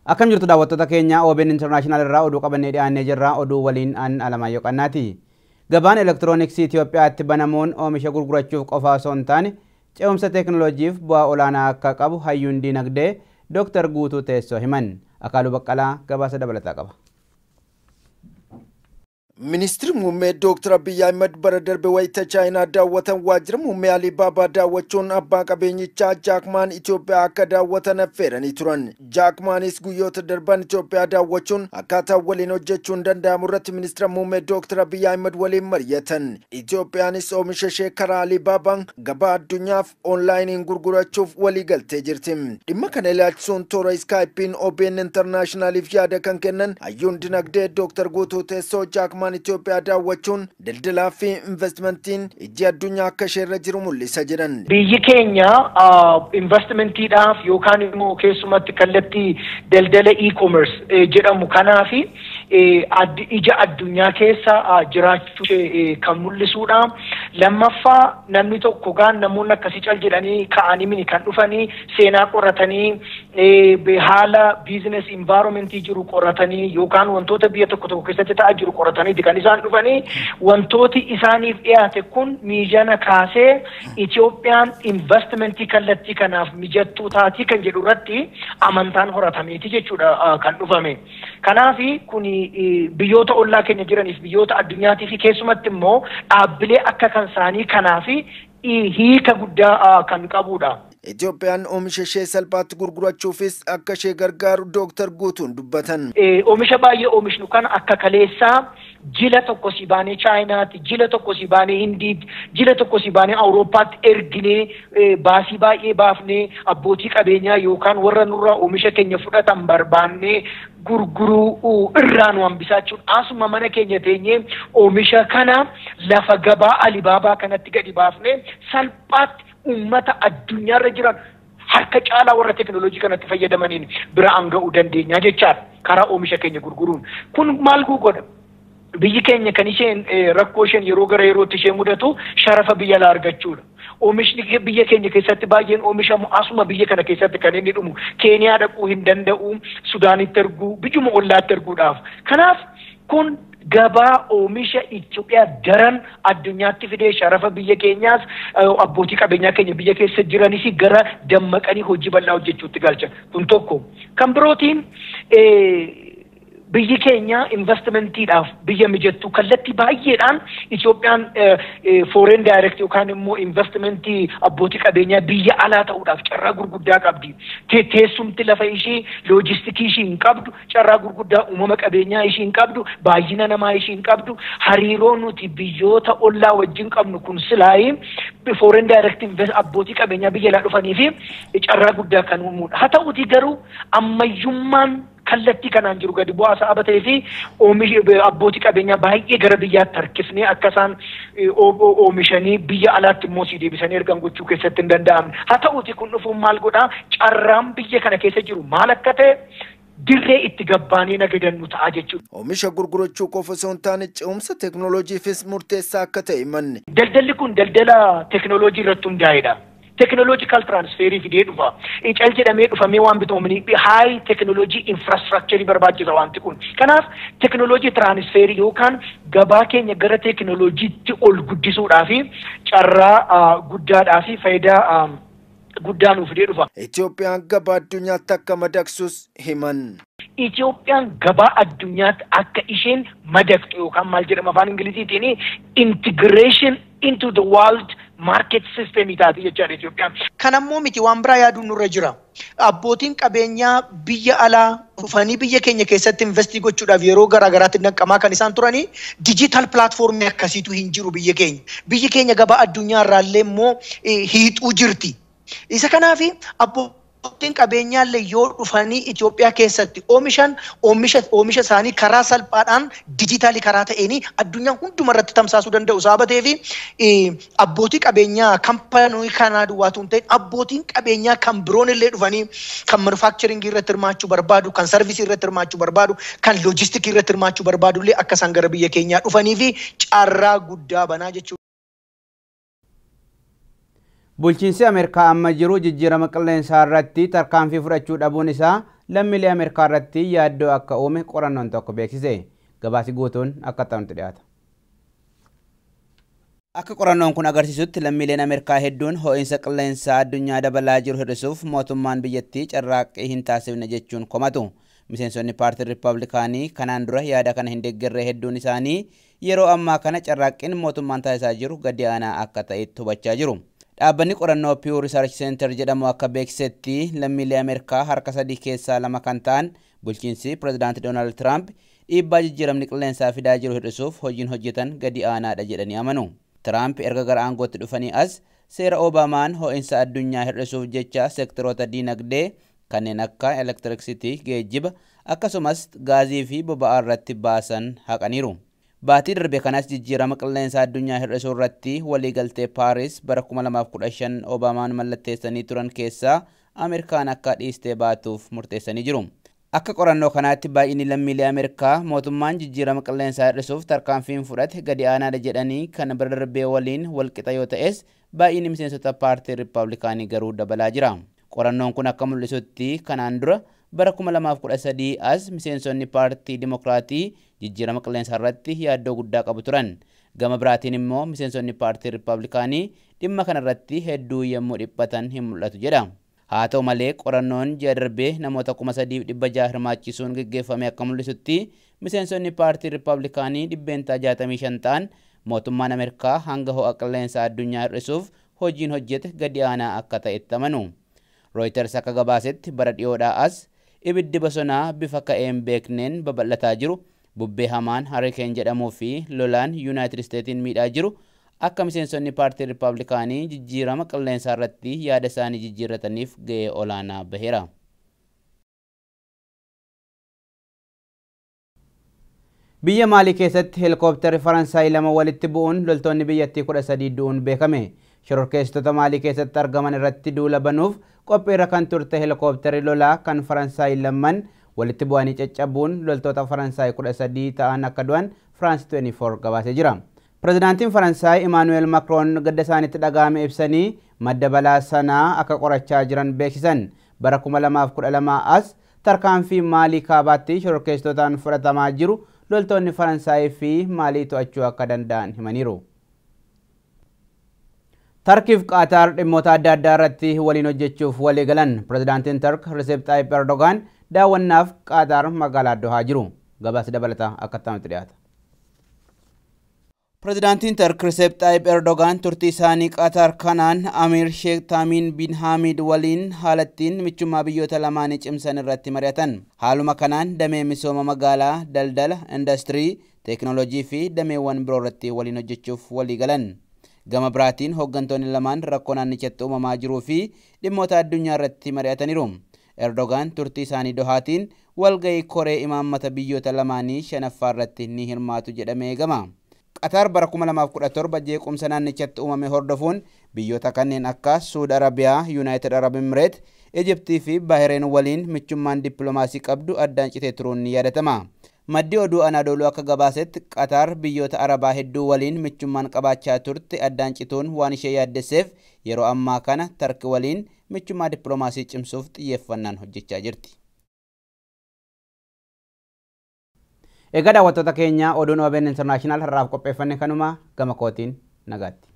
Akkam jirtu daawwattoota keenya? OBN International irraa oduu qabannee dhiyaannee jirra. Oduu waliin an Alamaayyoo Qannaati. Gabaan elektirooniksii Itoophiyaatti banamuun oomisha gurgurachuuf qofa osoo hin taane ce'umsa teekinooloojiif bu'aa olaanaa akka qabu hayyuun diinagdee Dooktar Guutuu Teessoo himan. Akaaluu Baqqalaa gabaasa dabalataa qaba. Ministeerri muummee Dooktar Abiyyi Ahimad bara darbe wayita Chaayinaa daawwatan waajjira muummee Alibaabaa daawwachuun abbaa qabeenyichaa Jack Maan Itoophiyaa akka daawwatan affeeranii turan. Jack Maanis guyyoota darban Itoophiyaa daawwachuun akkaataa waliin hojjechuun danda'amu irratti ministeera muummee Dooktar Abiyyi Ahimad waliin mari'atan. Itoophiyaanis oomisha ishee karaa Alibaabaan gabaa addunyaaf onlaayiniin gurgurachuuf walii galtee jirti. Dhimma kana ilaalchisuun toora Iskaayippiin OBN Internaashinaaliif yaada kan kennan hayyuun dinagdee Dooktar Guutuu Teessoo, Jack Maan Itoophiyaa daawwachuun daldalaa fi investimentiin ijji addunyaa akka isheerra jiru mul'isa jedhan. Biyyi keenya investimentiidhaaf yookaan immoo keessumatti kallattii daldala e-commerce jedhamu kanaafi ija addunyaa keessa jiraachuu kan mul'isudha. Lammaffaa, namni tokko gaan namoonni akkasii cal jedhanii ka'anii mini kan dhufanii, seenaa qoratanii, haala business environmentii jiru qoratanii yookaan wantoota biyya tokko tokko keessatti ta'aa jiru qorataniiti kan isaan dhufanii. Wantooti isaaniif dhiyaate kun miijana kaasee Itoophiyaan investimentii kallattii kanaaf mijattuu taatii kan jedhu irratti amantaan horatameeti jechuudha kan dhufame. Kanaafi kuni biyyoota ollaa keenya jiraniif, biyyoota addunyaatii fi keessumatti immoo dhaabbilee akka kan isaanii kanaafi hiika guddaa kan qabudha. Itoophiyaan oomisha ishee salphaatti gurgurachuufis akka ishee gargaaru Dooktar Guutuun dubbatan. Oomisha baay'ee oomishnu kana akka kaleessaa jila tokko si baanee Chaayinaatti, jila tokko si baanee Hindiitti, jila tokko si baanee Awurooppaatti erginee, baasii baay'ee baafnee, abbootii qabeenyaa yookaan warra nurraa oomisha keenya fudhatan barbaannee gurguruu irraa nu hambisaa jechuudha. Asuma mana keenya teenyee oomisha kana lafa gabaa Alibaabaa kanatti gadi baafnee salphaatti uummata addunyaarra jiran harka caalaa warra teekinooloojii kanatti fayyadamaniin bira an ga'uu dandeenya jechaadha karaa oomisha keenya gurguruun. Kun maal godha? Biyyi keenya kan isheen rakkoo isheen yeroo gara yerootti ishee mudatu sharafa biyya alaa argachuudha. Oomishni biyya keenya keessatti baay'een oomishamu asuma biyya kana keessatti kan inni dhumu. Keeniyaa dhaquu hin danda'u, Sudaanitti erguu, biyyuma ollaatti erguudhaaf. Kanaaf kun gabaa oomisha Itoophiyaa daran addunyaatti fidee sharafa biyya keenyaas abbootii qabeenyaa keenya biyya keessa jiranis gara dammaqanii hojii bal'aa hojjechuutti galcha. Kun tokko. Kan birootiin, biyyi keenya investimentiidhaaf biyya mijattuu kallattii baay'eedhaan Itoophiyaan foreign direct yookaan immoo investimentii abbootii qabeenyaa biyya alaa ta'uudhaaf carraa gurguddaa qabdi. Teessumti lafa ishii, loojistikii ishii hin qabdu, carraa gurguddaa uumama qabeenyaa ishii hin qabdu, baay'ina namaa ishii hin qabdu, hariiroo nuti biyyoota ollaa wajjin qabnu kun silaayii foreign direct abbootii qabeenyaa biyya alaa dhufanii fi carraa guddaa kan uumudha. Haa ta'uutii garuu ammayyummaan kallattii kanaan jiru gadi bu'aa sababa ta'ee fi oomisha abbootii qabeenyaa baay'ee gara biyyaatti harkisnee akka isaan oomishanii biyya alaatti immoo sii deebisanii ergan gochuu keessatti hin danda'amne. Haa ta'uuti kun dhufuun maal godhaa? Carraan biyya kana keessa jiru maal akka ta'e dirree itti gabbaanii nagadannu ta'a jechuudha. Oomisha gurgurachuu qofa osoo hin taane ce'umsa teekinooloojiifis murteessaa akka ta'e himanne. Daldalli kun daldala teekinooloojii irratti hundaa'edha. Technological transferii fidee dhufa. Cal jedhamee dhufamee waan bitamu high technology infrastructure barbaachisa wanti kun. Kanaaf technology transferii yookaan gabaa keenya gara teknooloojiitti ol guddisuudhaa fi carraa guddaadhaa fi faayidaa guddaa nuuf fidee dhufa. Itoophiyaan gabaa addunyaatti akka madaqsus himan. Itoophiyaan gabaa addunyaatti akka isheen madaqxu yookaan maal jedhama afaan Ingiliziitiin, integration into the world market system taati jechaadha Itoophiyaan. Kanammoo miti, waan biraa yaaduun nurra jira. Abbootiin qabeenyaa biyya alaa dhufanii biyya keenya keessatti investii gochuudhaaf yeroo garaa garaatti danqamaa kan isaan turanii digital platformii akkasiitu hin jiru biyya keenya. Biyyi keenya gabaa addunyaa irraallee immoo hiixuu jirti. Isa kanaaf abbootiin qabeenyaallee yoo dhufanii Itoophiyaa keessatti oomishan, oomisha isaanii karaa salphaadhaan dijitaalii karaa ta'een addunyaa hunduma irratti tamsaasuu danda'u sababa ta'eef, abbootii qabeenyaa kampanii kanaa duwwaatu hin ta'in, abbootiin qabeenyaa kan biroon illee dhufanii kan manufacturingii irratti hirmaachuu barbaadu, kan serviceii irratti hirmaachuu barbaadu, kan loojistikii irratti hirmaachuu barbaadu illee akka isaan gara biyya keenyaa dhufanii fi carraa guddaa banaa jechuudha. Bulchiinsi Ameerikaa amma jiru jijjiirama qilleensaa irratti tarkaanfii fudhachuu dhabuun isaa lammiilee Ameerikaa irratti yaaddoo akka uume qorannoon tokko beeksise. Gabaasi guutuun akka ta'utti dhiyaata. Akka qorannoon kun agarsiisutti lammiileen Ameerikaa hedduun ho'iinsa qilleensaa addunyaa dabalaa jiru hir'isuuf mootummaan biyyattii carraaqqii hin taasifne jechuun komatu. Miseensonni paartii Riippablikaanii kanaan dura yaada kana hin deeggarre hedduun isaanii yeroo ammaa kana carraaqqiin mootummaan taasisaa jiru gadi aanaa akka ta'etti hubachaa jiru. Dhaabbanni qorannoo Pew Research Center jedhamu akka beeksisetti lammiilee Ameerikaa harka 3 keessaa 2 kan ta'an bulchiinsi pirezidaantii Doonaald Tiraamp dhiibbaa jijjiiramni qilleensaa fidaa jiru hir'isuuf hojiin hojjetan gadi aanaadha jedhanii amanu. Tiraamp erga gara aangootti dhufanii as seera Obaamaan ho'iinsa addunyaa hir'isuuf jecha seektaroota diinagdee kanneen akka elektiriksitii, geejjiba akkasumas gaazii fi boba'aa irratti baasan haqaniiru. Baatii darbe kanas jijjiirama qilleensaa addunyaa hir'isuu irratti waliigaltee Paaris bara 2015 Obaamaan mallatteessanii turan keessaa Ameerikaan akka dhiistee baatuuf murteessanii jiru. Akka qorannoo kanaatti baay'inni lammiilee Ameerikaa mootummaan jijjiirama qilleensaa hir'isuuf tarkaanfiin fudhate gadi aanaadha jedhanii kan bara darbee waliin walqixa yoo ta'es baay'inni miseensota paartii Riippablikaanii garuu dabalaa jira. Qorannoon kun akka mul'isutti kanaan dura bara 2013 as miseensonni paartii Dimokiraatii jijjiirama qilleensaa irratti yaaddoo guddaa qabu turan. Gama biraatiin immoo miseensonni paartii Riippablikaanii dhimma kanarratti hedduu yommuu dhiphatan hin mul'atu jedha. Haa ta'u malee qorannoon ji'a darbee namoota 3,600 hirmaachisuun geggeeffame akka mul'isutti miseensonni paartii Riippablikaanii 65% ta'an mootummaan Ameerikaa hanga ho'a qilleensaa addunyaa hir'isuuf hojiin hojjete gadi aanaa akka ta'etti amanu. Reuters akka gabaasetti bara dhiyoodhaa as ibiddi bosonaa bifa ka'een beekneen babal'ataa jiru bubbee hamaan harikeen jedhamuu fi lolaan Yuunaayitid Isteetiin miidhaa jiru akka miseensonni paartii Riippablikaanii jijjiirama qilleensaa irratti yaada isaanii jijjiirrataniif ga'ee olaanaa baheera. Biyya Maalii keessatti heelikooptarri Faransaay 2 walitti bu'uun loltoonni biyyattii 13 du'uun beekame. Shororkeessitoota Maalii keessatti argaman irratti duula banuuf qophiirra kan turte heelikooptarri lolaa kan Faransaay 2 walitti bu'anii caccabuun loltoota Faransaay 13 ta'an akka du'an France 24 gabaasee jira. Pirezidaantiin Faransaay Imaanu'eel Makroon gadda isaanitti dhaga'ame ibsanii madda balaa sanaa akka qorachaa jiran beeksisan. Bara 2012 as tarkaanfii Maalii kaabaatti shororkeessitootaan fudhatamaa jiru loltoonni Faransaay fi Maalii to'achuu akka danda'an himaniiru. Tarkiif Qaataar dhimmoota adda addaa irratti waliin hojjechuuf walii galan. Pirezidaantiin Tark Recep Tayyip Erdogan daawwannaaf Qaataar magaalaa Dohaa jiru. Gabaasa dabalataa akka ta'utti dhiyaata. Pirezidaantiin Tark Recep Tayyip Erdogan turtii isaanii Qaataar kanaan Amiir Sheek Taamiin bin Hamid waliin haalattiin michummaa biyyoota lamaanii cimsan irratti mari'atan. Haaluma kanaan damee misooma magaalaa, daldala, industirii, teekinooloojii fi dameewwan biroo irratti waliin hojjechuuf walii galan. Gama biraatiin hooggantoonni lamaan rakkoo naannichatti uumamaa jiruu fi dhimmoota addunyaa irratti mari'ataniiru. Erdogan turtii isaanii Dohaatiin walga'ii koree imaammata biyyoota lamaanii shanaffaa irratti ni hirmaatu jedhamee eegama. Qatar bara 2017 jeequmsa naannichatti uumame hordofuun biyyoota kanneen akka Suud Arabiyaa, Yuunaayitid Arab Imireet, Ijiptii fi Baahireen waliin michummaan dippiloomaasii qabdu addaan citee turuun ni yaadatama. Maddi oduu Anaadooluu akka gabaasetti Qatar biyyoota Arabaa hedduu waliin michummaan qabaachaa turte addaan cituun waan ishee yaaddesseef yeroo ammaa kana Tarki waliin michummaa dippiloomaasii cimsuuf xiyyeeffannaan hojjechaa jirti. Egaa daawwattoota keenya oduun OBN International har'aaf qopheeffanne kanuma gama kootiin nagaatti.